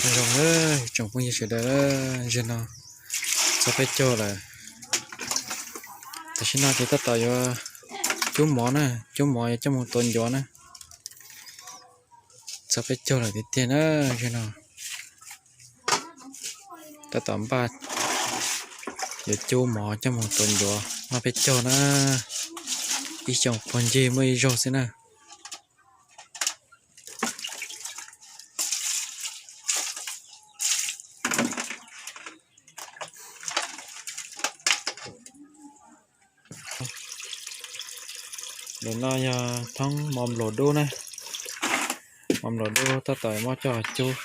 Zoo, tsoom phooj ywg sawv daws, zaum no txog peb caug lawm. Tam sim no ces tab tom yuav cub mov na, cub mov yuav coj mus tuav ncuav na. Txog peb caug lawm tiag tiag na, zaum no tab tom npaj yuav cub mov coj mus tuav ncuav noj peb caug na. Ib xyoos pog ncig muaj ib zaug xwb na. Ntawm no yog thoob mov nplaum dub na. Mov nplaum dub tab tom muab coj cub,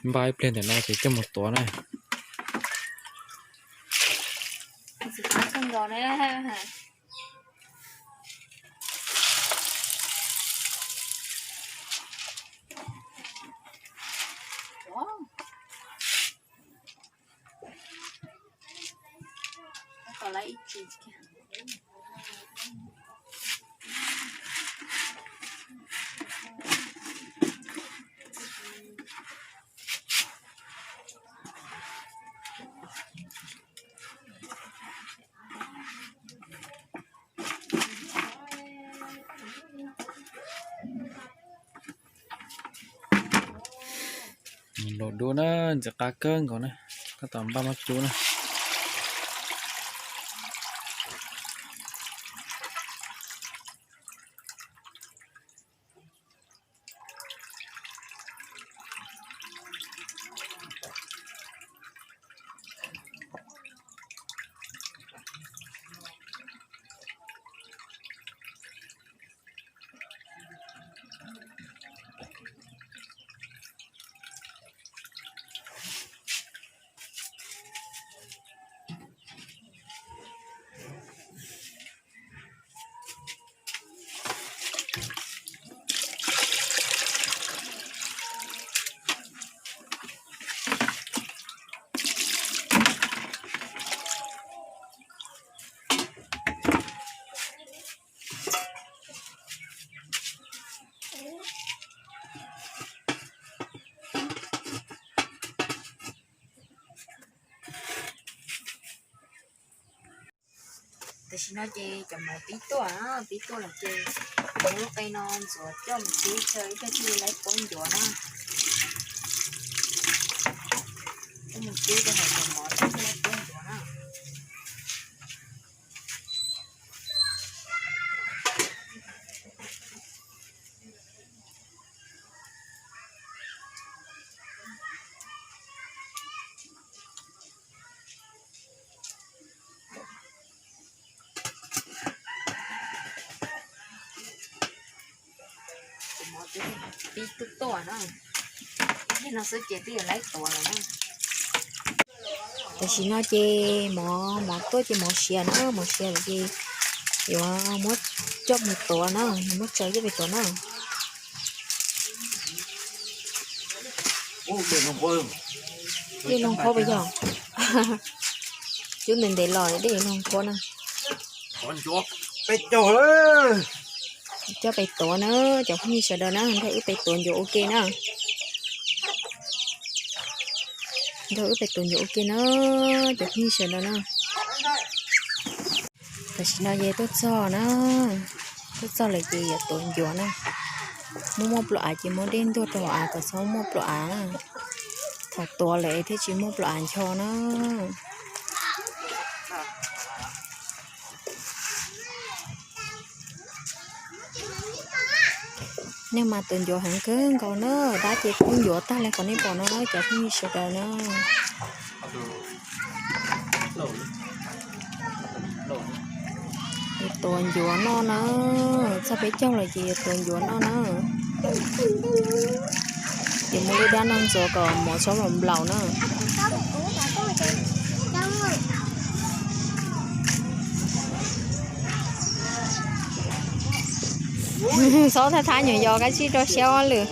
npaj ib pliag ntawm no ces coj mus tuav na. Nplaum dub na, ntxim qab kawg nkaus na, tab tom npaj muab cub na. Tam sim no ces cov mov pib tuaj, pib tuaj lawm ces muab lub qe no ntxuav coj mus cub, ib pliag thiaj li laib puab ncuav na. Coj mus cub rau hauv cov mov thiaj li laib puab ncuav na. Pib tuaj tuaj na, ib pliag no xwb ces twb yuav laib tuav lawm na. Tam sim no ces mov, mov tuaj ces mov siav na, mov siav lawm ces yuav muab coj mus tuav na, yuav muab tsaws coj mus tuav na. Dej loog qhuav puas yog? Cub ntev ntev los dej loog qhuav na. Peb caug, coj pem tuav na, cov phooj ywg sawv daws na, nrog wb pem tuav ncuav ua ke na. Nrog wb pem tuav ncuav ua ke na, cov phooj ywg sawv daws na. Tam sim no ces tuaj txog na, tuaj txog lawm ces yuav tuav ncuav na. Muaj muaj plua av ces muab dej ntuag rau av kom txhob muaj plua av na. Thaum tuav lawm thiaj tsis muaj plua av ncho na. Nej mas tuav ncuav heev kawg nkaus na, dab ces kub ncuav tag li qhov nej pom no cov phooj ywg sawv daws na. Yuav tuav ncuav noj na, txog peb caug lawm ces yuav tuav ncuav noj na. Ces muab lub dab no ntxuav kom mov txhob los nplaum na. Txhob thab thab nyuam yos kab tsij rau siab ob lwm.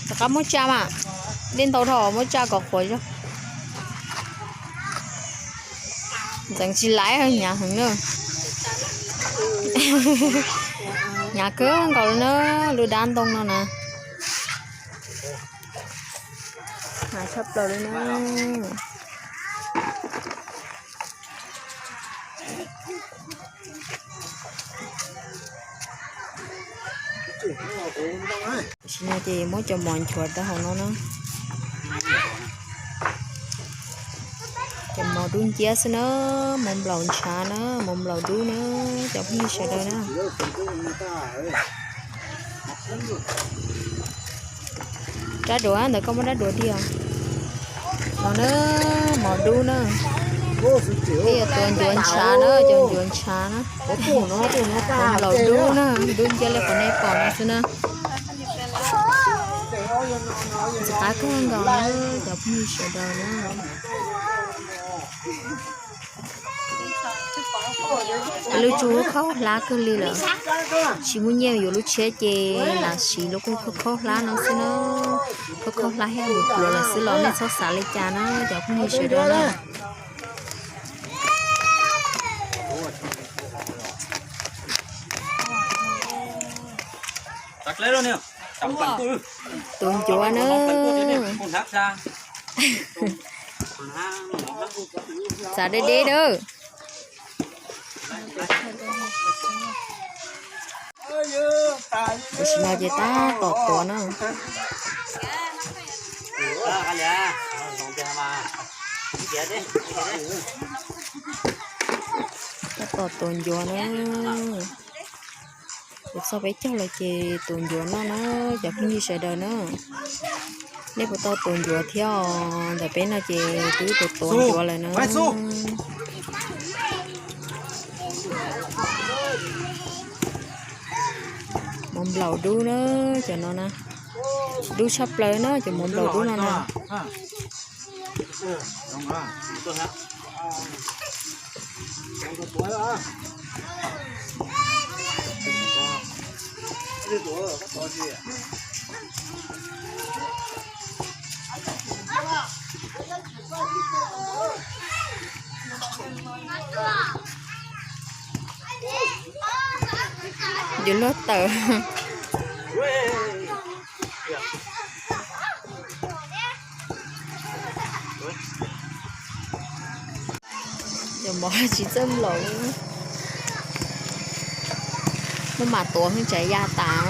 Rov qab muab tsa mas, dej ntau dhau muab tsa kom qhuav zog. Ntxeev tsis laiv, hnyav heev na. Hnyav kawg nkaus li na, lub dab ntoo no na. Hnyav tshaj plaws li na. Tam sim no ces muab cov mov nchuav rau hauv no na. Cov mov dub nciab xwb na, mov nplaum ntshav na, mov nplaum dub na, cov phooj ywg sawv daws na. Rab duav ntawd koj muab rab duav di os. Mov na, mov dub na. Tej yog tus ncuav ntshav na, cov ncuav ntshav na. Mov nplaum dub na, dub nciab li qhov nej pom no xwb na. Ntxim qab kawg nkaus na, cov phooj ywg sawv daws na. Lub tsuj khaub hlab kawg li lawm. Tsis muaj nyiaj yuav lub tshiab ces lam siv lub khaub khaub hlab no xwb na. Khaub khaub hlab thiab mus pluav lawm xwb los nej txhob xav li cas na cov phooj ywg sawv daws na. Tus ncuav na. Txav deb deb na. Tam sim no ces tab tom tuav na. Tab tom tuav ncuav na. Kuv txog peb caug lawm ces tuav ncuav noj na, cov phooj ywg sawv daws na. Nej puas tau tuav ncuav thiab os? Ntawm peb no ces twb tuav tuav ncuav lawm na. Mov nplaum dub na, cov no na. Dub tshaj plaws na, cov mov nplaum dub no na. Yuav luag tawm. Cov mov tsis txawj nplaum. Muaj mas tuav heev tsam ya tas.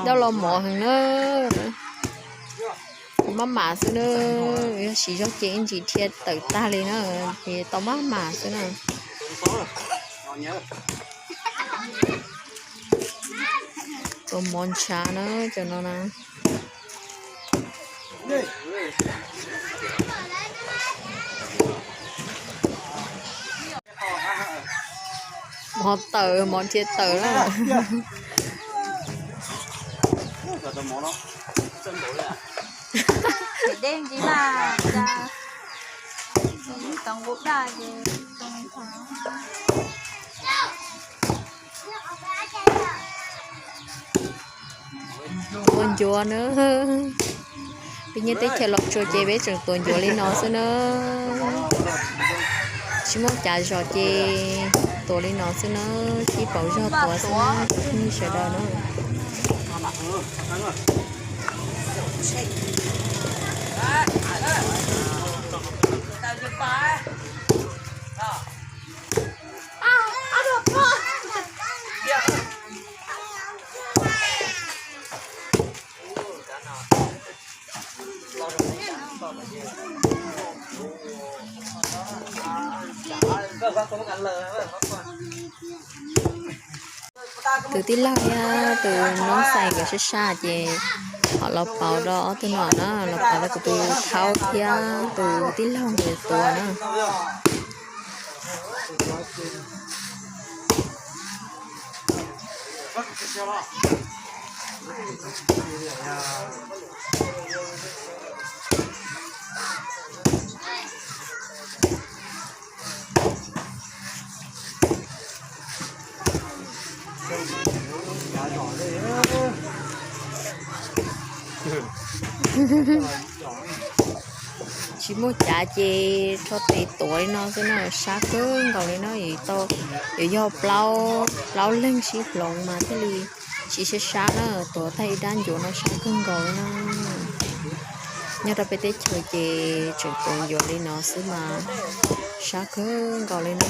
Dab laug mov heev na. Maj mam xwb na. Yog siv zog ces ib ntsis dhia tawm tag li na. Ces tau maj mam xwb na. Tus mov ntshav na, cov no na. Mov tawm, mov dhia tawm na. Ua ncuav na. Peb nyob teb chaws Los Tsuas ces peb tseem tuav ncuav li no xwb na. Tsis muaj cav zos ces tuav li no xwb na. Tib paus zog tuav xwb na, cov phooj ywg sawv daws na. Tus tij laug thiab tus noob xais nkawd sab sab ces ho los pauv rau ob tug no na, los pauv rau kuv tus thaub thiab tus tij laug nkawd tuav na. Tsis muaj cav ces rho tes tuav li no xwb na, sab kawg nkaus li na. Yuav yog plaub, plaub leeg sib hloov mas thiaj li tsis sab sab na, tuav tag ib dab ncuav no sab kawg nkaus li na. Nyob rau peb teb chaws ces tseem tuav ncuav li no xwb mas sab kawg nkaus li na.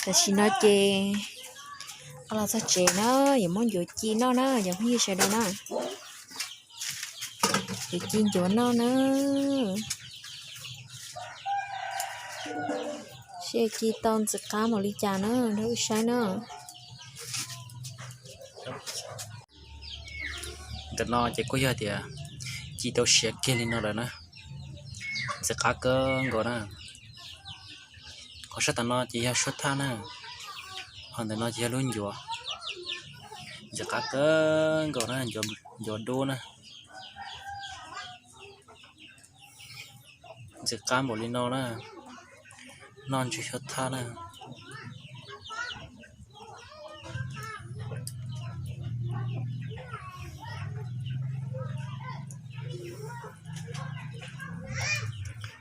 Tam sim no ces los txog tsev na, yuav muab ncuav ci noj na cov phooj ywg sawv daws na. Yuav ci ncuav noj na. Seb ci tau ntxim qab npaum li cas na, nrog wb saib na. Ntawm no ces kuj yog tias ci tau siav kiag li no lawm na. Ntxim qab kawg nkaus na. Qhov sab tom no ces yog suab thaj na, ho ntawm no ces yog lub ncuav. Ntxim qab kawg nkaus na, ncuav dub na. Ntxim qab npaum li no na, noj ntsw xyov thaj na.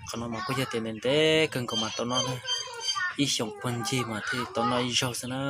Qhov no mas kuj yog tias ntev ntev kawg nkaus mas tau noj na, ib xyoos puag ncig mas thiaj tau noj ib zaug xwb na.